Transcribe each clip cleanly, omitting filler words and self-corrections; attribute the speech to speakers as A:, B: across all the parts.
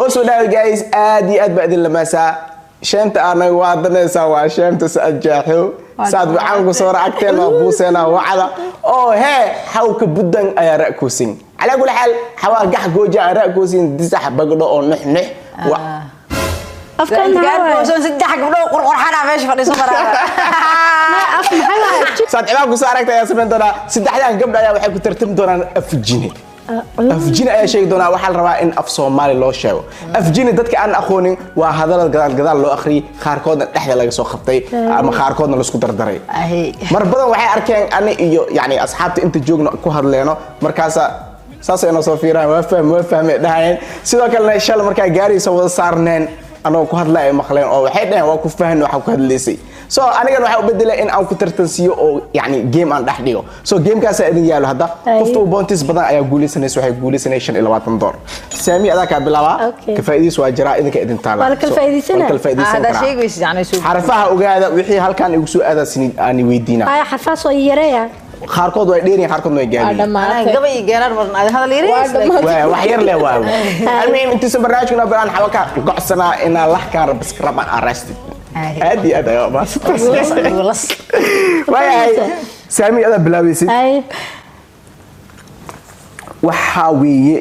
A: Oo soo dhawaad guys, aad iyo aad baa idin lamaasaa. Sheenta anaga waa danaysaa, waa sheenta saad jaaxo saad waxaan ku soo raacteen waa buuseena wacda oo hee xawka budan ayaa ra'koosin. Calaa kulli xaal xawaa gax gooja aan ra'koosin disax bagdho oo nux nux
B: afkan maxaa waaye?
C: Saddex gabdho qurqurxana meesha fadhiiso maraa.
B: Af maxaa waaye?
A: Saad cibaanku soo aragtay ayaa samayn doonaa. Saddexdan gabdho ayaa waxay ku tartami doonaan afjini. Afjini ayaa sheegi doonaa. Waxaa la rabaa in af Soomaali loo sheego. Afjini dadka aan aqoonin waa hadallada gadaal gadaal loo akhriyay, qaarkoodna dhexda laga soo qabtay ama qaarkoodna laisku dardaray. Mar badan waxay arkeen ani iyo yani asxaabta inta joogno ku hadleeno, markaasa saasay inoo soo fiiraan, waa fahmi waa fahmi dhahayeen. Sidoo kalena shalay markaa gaaraysa wada saarneen anagoo ku hadlay ay maqleen oo waxay dhaheen waa ku fahmi waxa ku hadlaysay. So anigana waxaa u bedelay in aan ku tartansiiyo oo yani game aan dhex dhigo. So gamekaasaa idin yaalo hadda. Qofta uu boontis badan ayaa guuleysanaysa, waxay guuleysanaysa $25. Saami, adaa kaa bilaabaa.
B: Okay.
A: Ka faa'iidaysi waa jiraa, idinka idin taala.
B: Waa la kala
A: So,
B: faa'iidaysanaa?
A: waa la kala faa'iidaysan
C: Haddaa
A: karaa.
C: sheegaysid yani soo
A: Xarfaha ogaada, wixii halkan igu soo aadaa sinid aan weydiinaa.
B: Ay, xarfaas waa yareeya.
A: Qaarkood way dheer yihiin, qaarkood way gaaban yihiin.
D: Dhammaatay.
C: Gabay iyo geerar badan aad hadal
D: Waa
C: yariis.
D: dhammaatay.
A: Waa wax yar leh waa. Almuhim intiisa barnaamijkuna balaan xawaka gocsanaa inaa laxkaan rabiskraban arrested. Aad iyo aad ayaa umahadsantahay. Waayahay Saami, adaa bilaabaysid.
B: Ay.
A: Waxaa weeye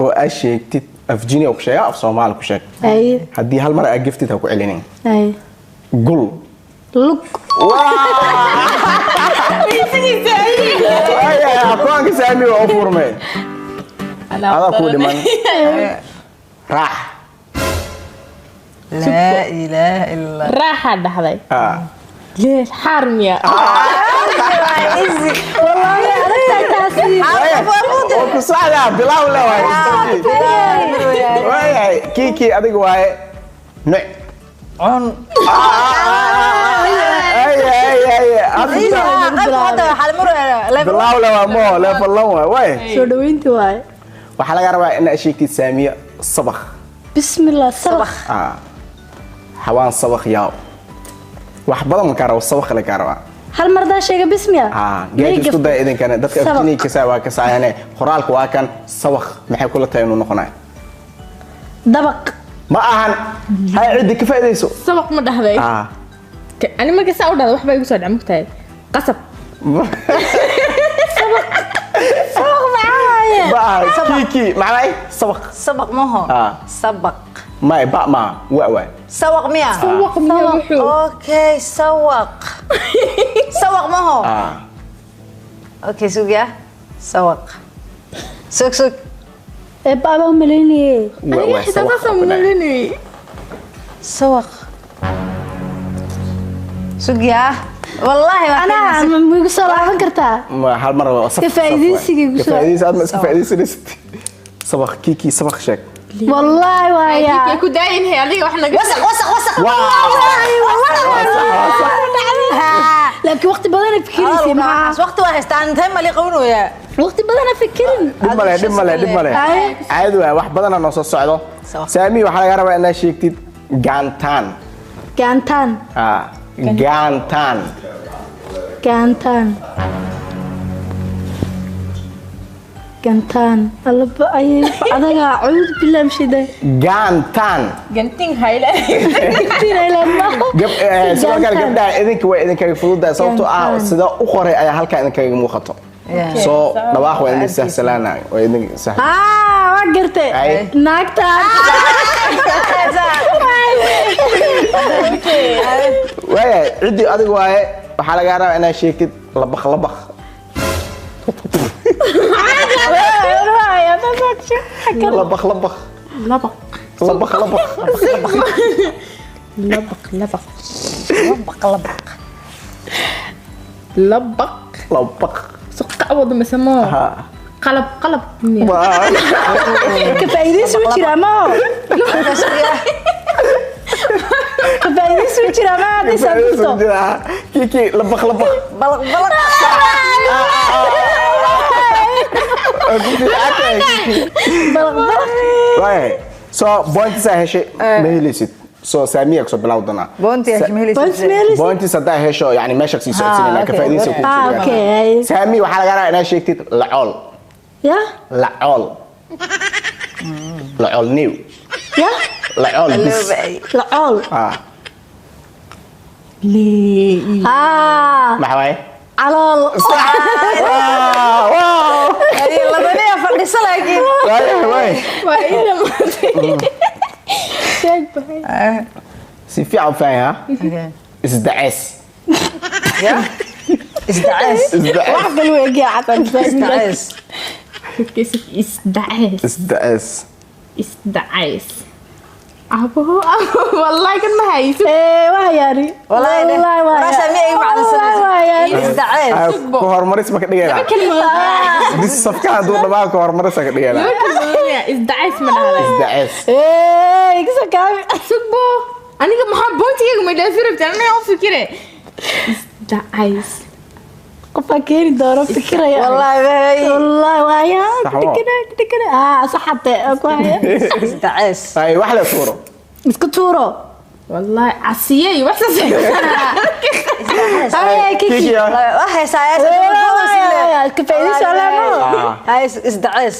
A: oo aad sheegtid afjini oo ku sheega, af Soomaali ku sheeg.
B: Ay.
A: Haddii hal mar aad giftid ha ku celinin.
B: Ay.
A: Gul.
B: Lug.
A: Waayahay, akoonka Saami waa u furmay. Adaa kuu dhiman. Raax.
C: Laa ilaaha illa.
D: Raaxaa dhahday.
A: Ah.
D: Leer xaar miya?
B: Wallaahi adagtahay taasi.
A: Oo ku socdaa bilaaw le waay. Waayahay Kiki, adiga waaye. Nuc.
C: Cun.
A: Ay ay ay, hadda bilaaw le waa mo level lan waay waay.
B: Soo dhaweynti waaye.
A: Waxaa laga rabaa inaad sheegtid Saamiya sabakh.
B: Bismillah, sabakh.
A: Ah, xawaan sabakh yaaw wax badan ma kaa rabo, sabakh le kaa rabaa.
B: Hal mar daa sheega bismiya.
A: Ah, geed isku day idinkana dadka
B: Sabakh.
A: Afjini kasaa waa kasaayane. Qoraalka waa kan sabakh, maxay kula tahay inuu noqonayo?
B: Dabaq.
A: Ma ahan. Hay, ciddi ka faa'iidayso.
D: Sabaq ma dhahday?
A: Ah.
D: Ani marka saa u dhahday waxbaa igu soo dhac mugtahay qasab.
B: Sabakh maxaa waaye?
A: Ma ahan. Kiki, maxaa sabakh?
C: Sabaq maho.
A: Ah.
C: Sabaq.
A: May ba ma wa wa.
C: Sawaq miya?
D: Sawaq miya wuxuu?
C: Okay, sawaq sawaq maho.
A: Ah.
C: Okay, sug ya, sawaq, sug sug.
B: Ee, baabaa u malaynayey.
A: Wa
D: Aniga
A: wa
D: xitaa
A: sabakh.
D: saasaan malaynayay.
C: Sawaq, sug ya, wallahi waa.
B: Anaa ma igu soo laaban kartaa?
A: Ma hal mar waa saf.
B: Ka faa'iidaysiga igu
A: ka faa'iidaysi, aad ma iska faa'iidaysanaysid. Sabakh Kiki, sabakh sheeg.
B: Wallaahi waaya.
D: Kiki ku daayinhay adiga wax naga
C: wasaq wasaq wasaq.
B: Laakiin waqti badana fikiraysay maxaa?
C: Waqti waa haystaan, intee mali qabanooyaa?
B: Waqti badana fikirin.
A: Dhib male, dhib male, dhib male.
B: Ay.
A: Caadi waay, wax badana noo soo socdo.
C: Sabakh.
A: Saami, waxaa laga rabaa inaad sheegtid gaantaan.
B: Gaantaan.
A: Ah, gaantaan.
B: Gaantaan, gaantaan, allaba ayay adagaa, cuud bilaam shida.
A: Gaantaan.
D: Ganting hayle.
A: Sidoo kale gabdhaha idinka way idinkaga fududahay sababtoo ah
B: Gaantaan.
A: sida u qoray ayaa halkaa idinkaga muuqato. Soo dhawaaq waa idin sahsalaanay, waa idin sahlan.
B: Ah, waa gartay.
A: Ay.
B: Naagtaan.
A: Waayahay ciddii, adiga waaye. Waxaa lagaa rabaa inaad sheegtid labaq labaq. Labaq labaq.
D: Labaq.
A: Labaq labaq.
D: Labaq labaq.
C: Labaq labaq.
D: Labaq.
A: Labaq.
D: Suqa wada mise moo?
A: Ha.
D: Qalab qalab miya?
B: Ka faa'iidaysi u jiraa ma ka faa'iidaysi u jiraa ma hadday saafurto?
A: Kiki, labaq labaq.
C: Balaq balaq.
A: Waa ku fiican tahay, Kiki.
B: Balaq balaq.
A: Waayahay, so points aa heshay ma helaysid. So Saamiya kusoo bilaaw doonaa.
C: Boonti heshay ma helaysid.
B: Points ma helaysid.
A: Points haddaa hesho yani meesha sii socodsiinayna ka
C: okay.
A: faa'iidaysi ku.
B: Ah, okay.
A: Saami, waxaa laga rabaa inaad sheegtid lacool.
B: Ya.
A: Lacool. Lacool new.
B: Ya.
A: Lacool bis.
B: Lacool.
A: Ah.
D: Lee.
B: Ah.
A: Maxaa waaye?
B: Calool.
A: Wow, wow.
C: Labadii fadhiso laakiin.
A: Waaye, waaye.
D: Waa ii dhamaatay. Sheeg bahay.
A: Si fiican u fahan, ha? Isdacees.
C: Ya isdacees.
A: Isdacees.
B: Wax kale weegiya xataa.
C: Isdacees.
D: Isdacees.
A: Isdacees.
D: Isdacees. Abo, wallahi kan ma hayso.
B: Ee, waa yaari.
C: Wallahi
B: waa.
C: Raasa mi ay macdansanayso.
B: Waa yaari.
C: Isdacees.
A: Ah, ku horumaris ma ka dhigaynaa?
D: Kelmadood.
A: Bis safka hadduu dhamaa ku horumaris ka dhigaynaa.
D: Laba kelmadood isdacees ma dhahday.
A: Isdacees.
B: Ee, iga soo kaabi.
D: Sugbo. Aniga maxaa boontigayga ma dhaafi rabtaa? Aniga u fikire. Isdacees.
B: Qofaa keeni doono fikiraya.
C: Wallahi bay.
B: Wallahi waa yaa.
A: Sax waa.
B: Dhigana dhigana. Ah, saxate ku haya.
C: Isdacees.
A: Ay, wax la tuuro.
B: Iska tuuro.
D: Wallahi casiye iyo wax saas.
B: Ay, kiki.
A: Kiki, ah.
C: Wax haysaa.
B: Ka faa'iidayso lama.
C: Hay isdacees.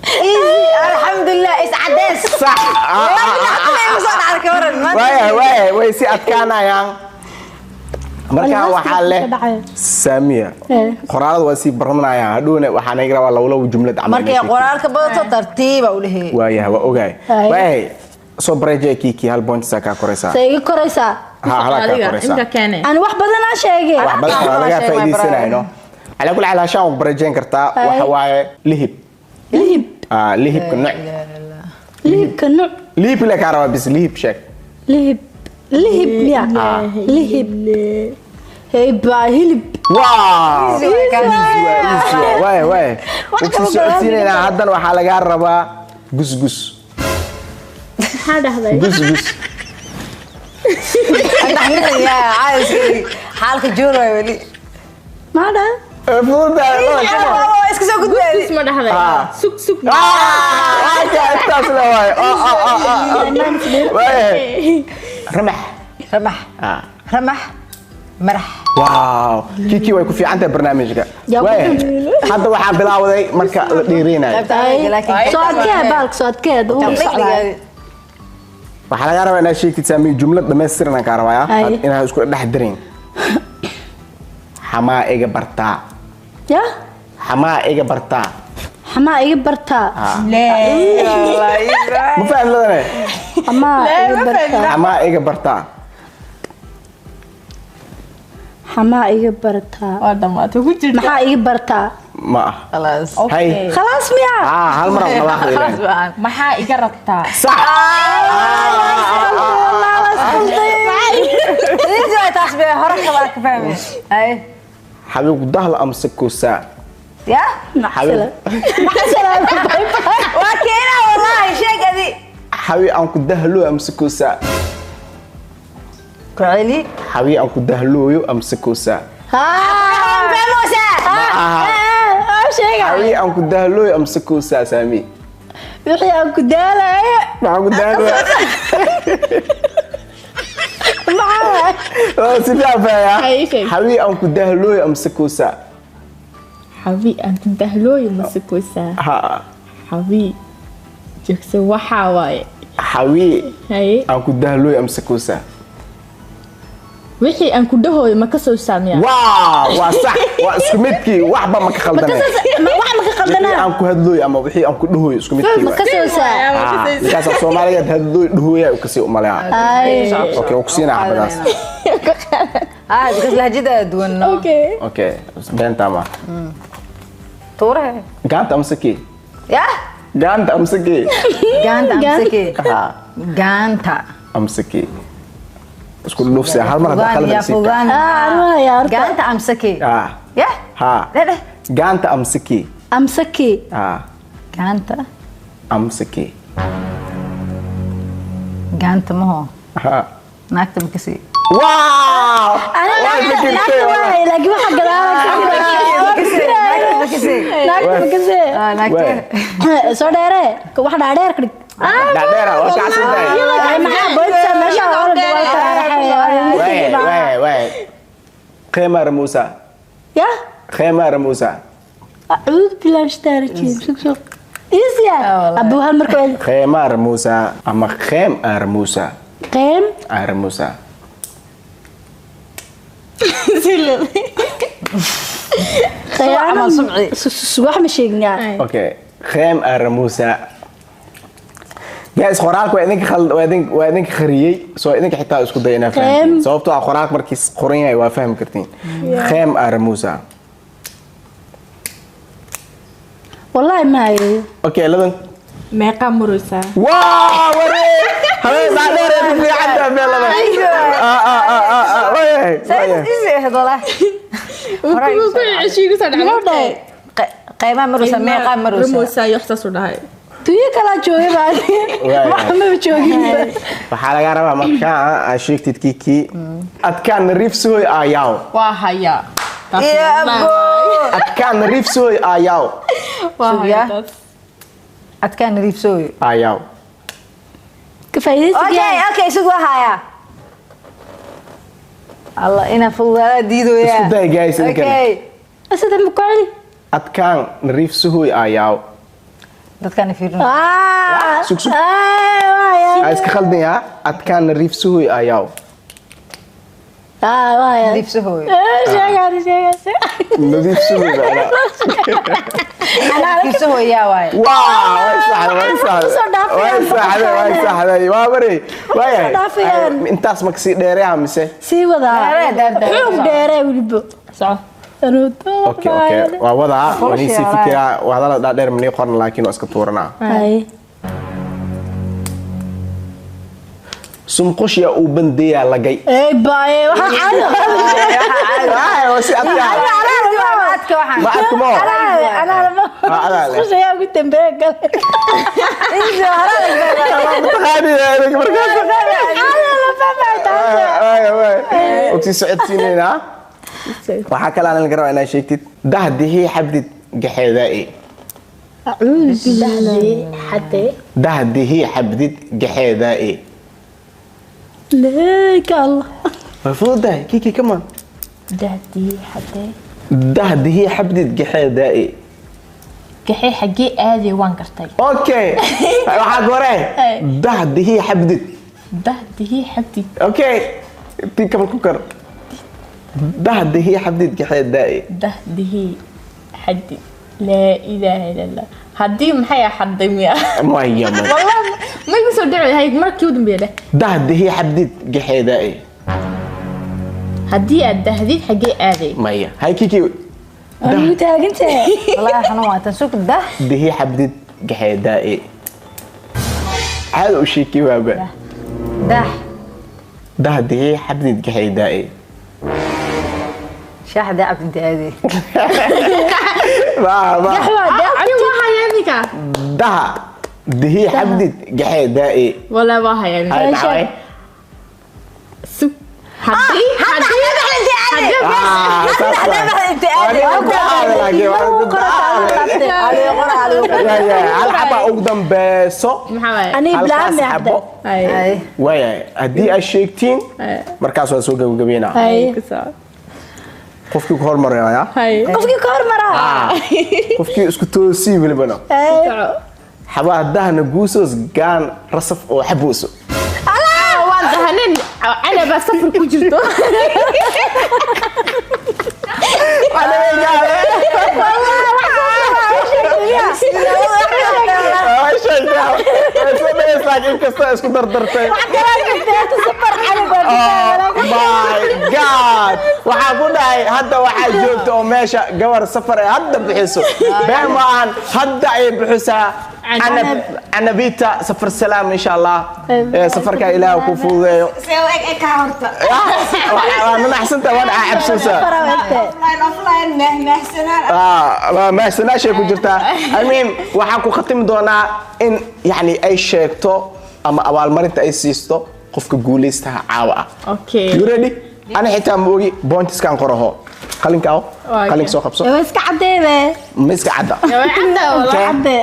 C: Easy, alxamdulillah, iscadees.
A: Sax. Ah, ah, ah.
C: Soo dhacay ka waran maanta.
A: Waaye, waaye, way si adkaanayaan. Markaan waxaa leh Saamiya. Qoraalada waa sii barmanayaan. Hadhowna waxaa naga rabaa labo jumlad camal.
C: Markay qoraalka badato tartiiba u leeyahay.
A: Waayahay, waa ogahay.
B: Ay.
A: Waayahay, soo bareejaya Kiki, hal point saa kaa koraysaa.
B: Say iga koraysaa.
A: Ha, halaa kaa
D: Adiga
A: koraysaa.
D: imka keene.
B: Aan wax badan aan sheegay.
A: Wax badan waa laga faa'iidaysanayno. Calaa kulli xaal hashaan waa bareejayn kartaa.
B: Ay.
A: Waxa waaye lihib.
B: Lihib.
A: Ah, lihibka nooc.
B: Lihibka nuuc.
A: Lihib la kaa rabaa bis lihib sheeg.
B: Lihib. Lihib miya. Lihib. Hey, baa hilib.
A: Wow!
C: Easy waay kaas.
A: Easy waay, easy waay. Waay, waay.
B: Wax
A: Wuu
B: kama
A: sii socodsiinaynaa. Haddana waxaa lagaa rabaa gusgus.
D: Maxaa dhahday?
A: Gusgus.
C: Yaa caawiskii xaalka joor waay weli.
B: Maxaa dhahay?
A: Eh, fududahay, laba, come on.
C: Waa iska soo gudbay.
D: Sus ma dhahday.
A: Ah.
D: Sug sug.
A: Ah, waa intaas le waay. Ah, ah, ah, ah, ah. Waay. Ramax.
C: Ramax.
A: Ah.
C: Ramax. Marax.
A: Wow, Kiki way ku fiican tahay barnaamijka.
B: Yaa ku
A: Waay. Hadda waxaa bilaawday marka la dhiirinayo.
B: Soo adkee baalka, soo adkee. Wuu socdaa.
A: Waxaa lagaa rabaa inaad sheegtid Saami jumlad dhammaystiran aan kaa rabaa
B: Ay.
A: inaad isku dhex dirin. Xamaa iga bartaa.
B: Ya?
A: Xamaa iga bartaa.
B: Xamaa iga bartaa.
A: Ma faham ladane?
B: Xamaa iga bartaa.
A: Xamaa iga bartaa.
B: Xamaa iga bartaa.
D: Waa dhamaatay ku jirta.
B: Maxaa iga bartaa?
A: Ma ah.
C: Khalaas.
A: Hay.
B: Khalaas miya?
A: Ah, hal mar aan dhawaaqda ileen.
D: Maxaa iga rabtaa?
A: Sax.
C: Easy waay taas bay hore kabaa ka fahmay. Hay.
A: Xabiib dahla amse kuusaa.
C: Ya?
A: Xabiib.
C: Waa keenaa wallahi sheeg adi.
A: Xabiib aan ku dahlooyo amse kuusaa.
C: Ku celi.
A: Xabiib aan ku dahlooyo amse kuusaa.
C: Fahmoosa.
A: Aha.
B: Sheega.
A: Xabiib aan ku dahlooyo amse kuusaa Saami.
B: Wixii aan ku daalayo.
A: Maxaan ku dahlooyo?
B: Maxaa?
A: Waa si fiican fahaya.
D: Hay, sheeg.
A: Xabiib aan ku dahlooyo amse kuusaa.
D: Xabi aan ku dahlooyo mase kuusaa.
A: Ha.
D: Xabi joogso waxaa waaye.
A: Xabiib
D: Haye.
A: aan ku dahlooyo amse kuusaa.
D: Wixii aan ku dhahooyo ma ka soo saamiyaa?
A: Wow, waa sax. Waa isku midkii waxba ma ka khaldanay.
B: Wax ma ka
A: Wixii
B: qaldanaa?
A: aan ku hadlooyo ama wixii aan ku dhahooyo isku midkii
B: Ma
A: waay.
B: ka soo saa?
A: Ah, markaas af Soomaaliga hadlooyo dhahooya uu kasii umaleeyaa.
B: Ay.
A: Okay, waa ku siinaa xabadaas.
C: Ah, because lahjada duwan no.
D: Okay.
A: Okay, beenta ma.
C: Tuure.
A: Gacanta amsaki.
C: Ya?
A: Gacanta amsaki.
C: Ganta amsake.
A: Ha,
C: Ganta.
A: amsaki. Isku dhufsi hal mar hadda
C: Fogaan
A: qalad
C: ya
A: sii.
C: fogaan.
B: Ah, anuu hayaa horta.
C: Ganta amsake.
A: Ah,
C: Ya?
A: ha.
C: Dheh.
A: Gacanta amsaki.
B: Amsaki.
A: Ah,
C: Ganta.
A: amsaki.
C: Ganta maho.
A: Ha.
C: Naagta makasi.
A: Wow!
B: Ana
A: Waa fikirtay,
B: naagta waay, laakiin waxa gadaala ka jira.
C: Naagta makasi.
B: Naagta makasi.
C: Ah, naagta.
B: Soo dheere, wax dhaadheer ka dhig.
A: Dhaadheera, waa kacsan tahay.
B: Ay, maxaa boodsa meesha oo la dhawaa
A: Waay, waay, waay. Khayma Ramusa.
B: Ya?
A: Khayma Ramusa.
B: Acuudu bilaahi min shaytaani rajiim. Sug sug. Easy ah. Abu hal marka
A: Khaymaar Musa ama kheem aar Musa.
B: Qeem
A: Aar Musa.
B: Khiyaano
C: Camal sumci.
B: Subax ma sheegnaa.
A: Okay, kheem aar Musa. Guys, qoraalka waa idinka khald, waa idinka khariyey, soo idinka xitaa isku day inaa fahamtiin.
B: Kheem.
A: Sababtoo ah qoraalka markiis qoran yahay waa fahmi kartiin. Kheem aar Musa.
B: Wallahi ma hayo.
A: Okay, ladan.
D: Meeqa muraysaa?
A: Waa waree habeen dhaadheer ee ku fiican tahay meel ladan. Ah ah ah ah ah, waayahay, waayahay.
C: Easy ahayd walahi.
D: Kugu ku ceshiigu soo dhacay.
B: Muxuu dhahay?
C: Qaymaa marusa, meeqaa marusa.
D: Rumoosaa iyo waxsaas u dhahay.
B: Tuyo kala joogay baa.
A: Waayahay.
B: Wax ma joogin.
A: Waxaa laga rabaa markaa aa sheegtid kiki adkaan nariif sooy aayaw.
D: Waa hayaa. Taas
C: Iyo
D: wallahi.
C: abo.
A: Adkaan nariif sooy aayaw.
D: Waa
C: Sugiya.
D: hayaa taas.
C: Adkaan nadiifsooyo.
A: Aayaw.
B: Ka faa'iidaysiga.
C: Okay, okay, sug waa hayaa. Allah ina fududaada diidoyaa.
A: Isku day guys idinkana.
C: Okay.
B: Sida ma ku celi.
A: Adkaan nariif sooy aayaw.
C: Dadkaan fiirin.
B: Ah.
A: Sug, sug.
B: Ah, waaya.
A: Aa iska khaldan yaa. Adkaan nariif sooy aayaw.
B: Ah, waaya.
C: Nadiifsahooyo.
B: Eh, sheegaan, sheegaan.
A: Nadiif sooy baa.
C: Nadiifsahooyaa waaye.
A: Waa way saxday, way
B: Kusoo
A: saxday.
B: dhaafayaan,
A: Way saxday, way saxday. Waa waray. Waayahay.
B: Dhaafayaan.
A: Intaas ma kasii dheereeyaa mise?
B: Sii wadaa.
C: Dheeree, dheer, dheer.
B: Xoog dheeree weliba.
D: Soco.
A: Okay, okay. Waa wadaa, waa nii sii fikiraa. Waa hadalla dhaadheer ma nii qoran, laakiin waa iska tuuranaa.
B: Hay.
A: Sumqushiya uu bandeeyaa lagay.
B: Ey baaye, waxa caadi.
A: Ay, waa si adkaa.
C: Adka waxaan.
A: Ma adka ma?
B: Anaa lama.
A: Ah, adaa leh.
B: Isku shayaa ugu dambeeya gale.
C: Easy hore.
A: Taqaani ereyga markaas.
B: Anaa la fahmay taas.
A: Waay, waay. Ogsi socodsiinaynaa. Waxaa kale aan laga rabaa inaad sheegtid dahdihii xabdid gaxeedaa-e.
B: Acuudu billahi xadee.
A: Dahdihii xabdid gaxeedaa-e.
B: Leeka Allah.
A: Way fududahay kiki, come on.
D: Dahdii xadee.
A: Dahdihii xabdid gaxeedaa-e.
D: Gaxee xaggee aaday waan gartay.
A: Okay, waxaa gore dahdihii xabdid.
D: Dahdihii xabdid.
A: Okay, tii kamal ku kar. Dahdihii xabdid gaxeedaa-e.
D: Dahdihii xadid. Laa ilaaha illa Allah. Haddii maxay xadday miya?
A: Maya, maya.
D: Wallahi ma igu soo dhici lahayd markii u dambeeyay dheh.
A: Dahdihii xabdid gaxeedaa-e.
D: Haddii aad dahdid xaggee aaday.
A: Maya, hay kiki.
B: Waa taagantahay.
C: Walahi xanuun waa tan sug dah.
A: Dahdihii xabdid gaxeedaa-e. Caada u sheeki waaba.
C: Dah.
A: Dahdihii xabdid gaxeedaa-e.
C: Shaaxda cabdi inta aadey.
A: Ma ma.
B: Gaxwa
D: Ani waa hayaa iminka.
A: Daha dihii xabdid gaxeedaa-e.
D: Wallahi waa hayaa iminka.
A: Hay, maxaa waay?
D: Sug. Haddii haddii haddii
A: Ah, saas waay.
C: Inta aadey.
A: Waa ku aaday laakiin, waa ku aaday. Ya, ya, hal xaba ugu dambayso.
D: Maxaa waaye?
B: Ani
A: Halkaas
B: bilaabmay
A: xabo.
B: hadda.
D: Hay.
A: Waayahay, haddii aad sheegtiin markaas waa soo gabagabeynaa.
B: Hay.
D: Ku soco.
A: Qofkii ku hormaraya.
D: Hay.
B: Qofkii ka hormaraa.
A: Qofkii isku toosii welibana.
B: Hay.
D: Soco.
A: Xabaha dahna guusos gaan rasaf oo xabuuso.
D: Waan dahaneen canabaa safar ku jirto.
A: Inkasta isku dardartay.
B: Safar canab.
A: Oh my God, waxaa ku dhahay hadda waxaa joogta oo meesha gabar safar ee hadda bixiso been ma ahan, hadda ayay bixisaa canab canabita safar salaam insha Allah. Ee, safarka Ilaah ku fududeeyo.
E: See u eg eg horta.
A: Waa nanaxsanta, waan cabsaysaa.
E: Offline, offline, mehmehsanaan.
A: Mahsanaashay ku jirtaa. I mean, waxaan ku khatimi doonaa in yani ay sheegto ama abaalmarinta ay siisto qofka guulaystaha caawa ah.
D: Okay.
A: You ready? Ana xitaa ma ogi bointiskan qoraho. Qalinka aw.
D: Waa
A: Qalinka soo qabso.
B: Waa iska cadeebe.
A: Ma iska cadda.
D: Waa cadda wallahi.
B: Cadee.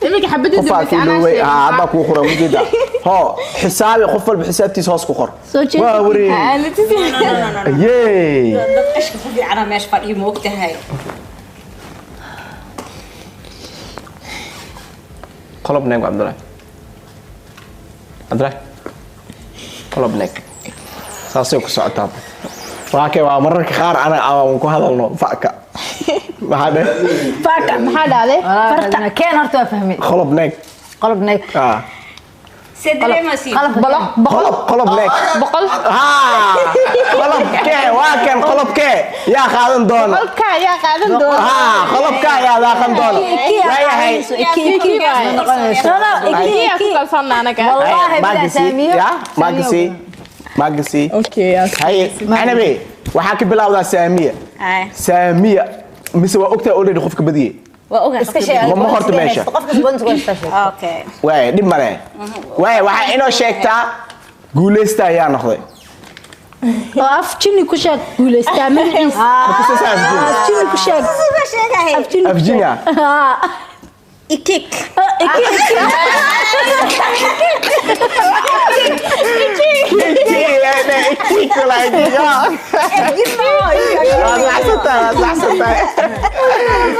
D: Iminka xabadii
A: Qofaa
D: dambaysa
A: ku
D: anaa
A: dhowey.
D: sheegay.
A: Haa, hadda kuu qoran ujeeda. Ho, xisaabi qof walba xisaabtiisa hoos ku qor.
B: Soo jeedi.
A: Waa wareey.
D: Ah, la tusi.
A: Yey.
E: Dad qashka ku fiicana meesha fadhiyo, ma ogtahay?
A: Qolob neeg, Cabdullahi. Cabdullahi, qolob neeg saasay ku socotaa. Waa kee? Waa mararka qaar ana aan ku hadalno faka. Maxaa dheh?
B: Faka.
D: Maxaa dhahday?
C: Farta keen horta, waa fahmay.
A: Qolob neeg.
C: Qolob neeg.
A: Ah.
E: See dareemaysiin?
C: Qalabka.
D: Bolo boqol.
A: Qolob, qolob neeg.
D: 100.
A: Ha, qolobkee waa kan. Qolobkee yaa qaadan doona?
D: Qolka ayaa qaadan doona.
A: Ha, qolobka ayaa daaqan doona. Waayahay.
B: No, no, iki.
D: Ikiyaa ku
B: Iki.
D: kalsoonna anaga.
C: Wallaahi bilaa.
A: Maagasi.
C: Saamiyo.
A: Ya maagasi, maagasi.
D: Okay.
A: Haye Canabe, waxaa ka bilowdaa Saamiya.
E: Ay.
A: Saamiya mise waa ogtahay already qofka badiyey?
E: Waa ogahay.
C: Iska sheeg.
A: Ma horta meesha.
C: Qofkas bonus ku haysta, sheeg.
E: Okay.
A: Waay, dhib male. Waay, waxaa inoo sheegtaa guuleysta ayaa noqday.
B: Oo af jini ku sheeg guulaystaa magaciisa.
A: Marka saa af jini.
B: Af jini ku sheeg.
E: Suga sheegahay.
B: Af jini.
A: Af jini ah.
B: Ah.
E: Ikik.
B: Iki, iki.
A: Kiki, like, ya. Waad laxsantahay, waad laxsantahay.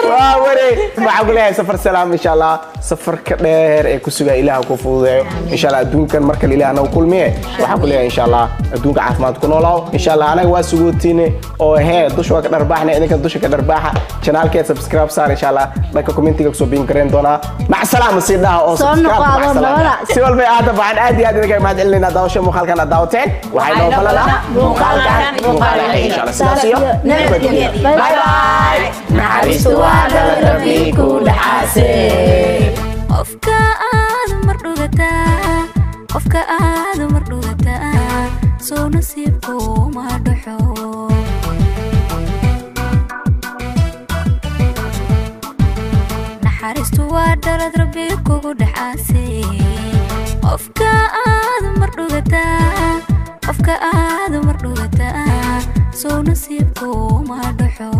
A: Waa wareeg. Waxaan ku leeyahay safar salaam, insha Allah. Safarka dheer ee ku sugaa Ilaah ku fududeeyo, insha Allah. Adduunkan markale Ilaah nagu kulmiye, waxaan ku leeyahay, insha Allah, adduunka caafimaad ku noolaaw, insha Allah. Anaga waa sugootiine oo hee dusha waa ka dharbaaxna, idinka dusha ka dharbaaxa. Channelkeed subscribe saar, insha Allah. Dhanka commentiga kusoo biin kareen doonaa. Mac salaama sii dhaha oo
B: Soo
A: subscribe.
B: noqo
A: Mac
B: adoo
A: salaama.
B: nabada.
A: Si walba aad waxaan aad iyo aad idinkaga mahad celinaynaa daawasha muuqaalkan aad daawateen. Waxay noo ballanaa muuqaalkan muuqaalka, insha Allah. Sidaas iyo nabadgelyo.
B: Bye.
A: Bye bye.
B: Naxariistu waa dhalad Rabbi ku dhaxaasay.
F: Qofka aad mar dhugataa, qofka aad mar dhugataa, soo nasiibku ma dhaxo. Naxariistu waa dhalad Rabbi kugu dhaxaasay. Qofka aad mar dhugataa, qofka aad mar dhugataa, soo nasiibku ma dhaxo.